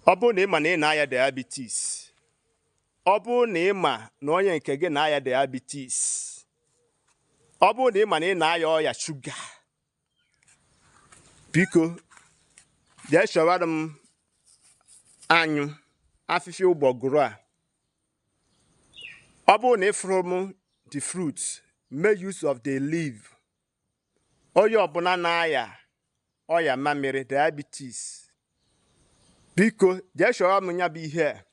Ọ bụrụ na ị ma na ị na-aya diabetes, ọ bụrụ na ị ma na onye nke gị na-aya diabetes, ọ bụrụ na ị ma na ị na-aya ọya shuga, biko jee chọwara m anyụ afịfịa ụgbọgụrụ a. Ọ bụrụ na ị fụrụ m the fruit, make use of the leaf. Onye ọbụla na-aya ọya mamịrị, diabetes, biko jee chọrọ m ya bụ ihe a.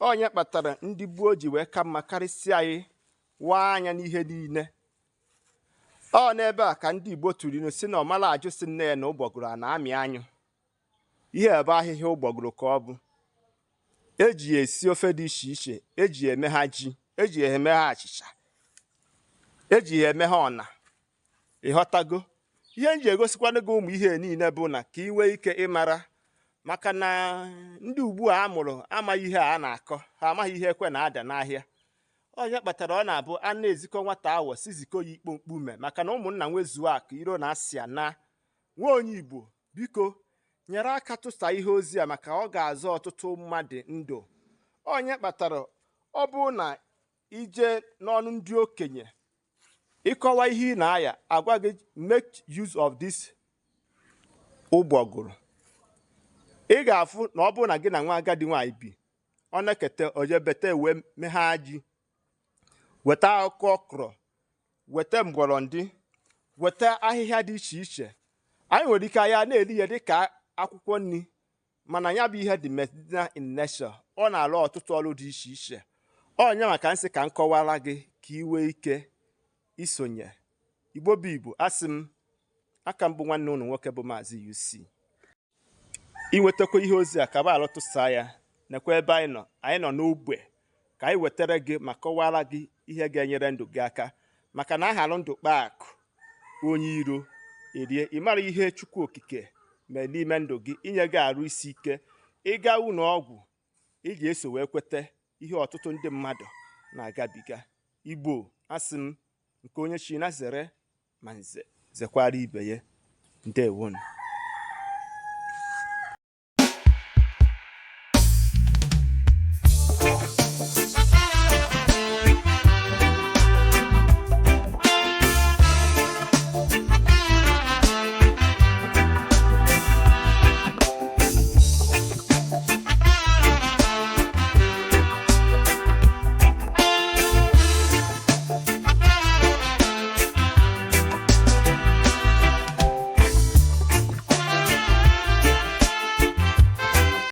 Onye kpatara ndị gboo ji wee ka mma karịsịa anyị waa anya n'ihe niile. Ọ n'ebe a ka ndị Igbo tụrụ ilu si na ọmala ajụ si nne ya na ụgbọgụrụ a na-amị anyụ. Ihe ebe ahịhịa ụgbọgụrụ ka ọ bụ eji ya esi ofe dị iche iche, eji ya eme ha ji, eji ya eme ha achịcha, eji ya eme ha ọna. Ịghọtago ihe m ji egosikwana gị ụmụ ihe niile bụ na ka ị nwee ike ịmara, maka na ndị ugbu a amụrụ amaghị ihe a na-akọ, ha amaghị ihe ekwe na-ada n'ahịa. Onye kpatara ọ na-abụ a na-ezikọ nwata awọ si zikọ ya ikpo mkpume, maka na ụmụnna nwezuo akụ iro na asị na nwa onye Igbo. Biko nyere aka tụsa ihe ozi a, maka ọ ga-azọ ọtụtụ mmadụ ndụ. Onye kpatara ọ bụ na ije n'ọnụ ndị okenye ịkọwa ihe ị na-aya, agwa gị make use of this ụgbọgụrụ. Ị ga-afụ na ọ bụrụ na gị na nwa agadi nwaanyị bi, ọ na-ekete ojebete wee megha ji, weta akụkọ ọkrọ, weta mgbọrọndị, weta ahịhịa dị iche iche. Anyị nwere ike anya na-eri ya dịka akwụkwọ nri, mana ya bụ ihe dị medicinal in nature. Ọ na-arụ ọtụtụ ọrụ dị iche iche. Onye maka nsị ka m kọwara gị ka ị nwee ike isonye. Igbo bụ Igbo, asị m aka mbụ nwanne ụnụ nwoke bụ Maazị UC. Inwetakwa ihe ozi a, kaba alụ tụsaa ya. Nekwa ebe anyị nọ, anyị nọ n'ogbe ka anyị wetara gị ma kọwara gị ihe ga-enyere ndụ gị aka, maka na ahalụ ndụ kpaa akụ onye iro erie. Ị mara ihe Chukwu Okike mee n'ime ndụ gị inye gị arụ isi ike, ịga ụlọ ọgwụ ị ga-eso wee kweta ihe ọtụtụ ndị mmadụ na-agabiga. Igbo, asị m nke onye chi na zere ma nze zekwara ibe ya. Ndewonu.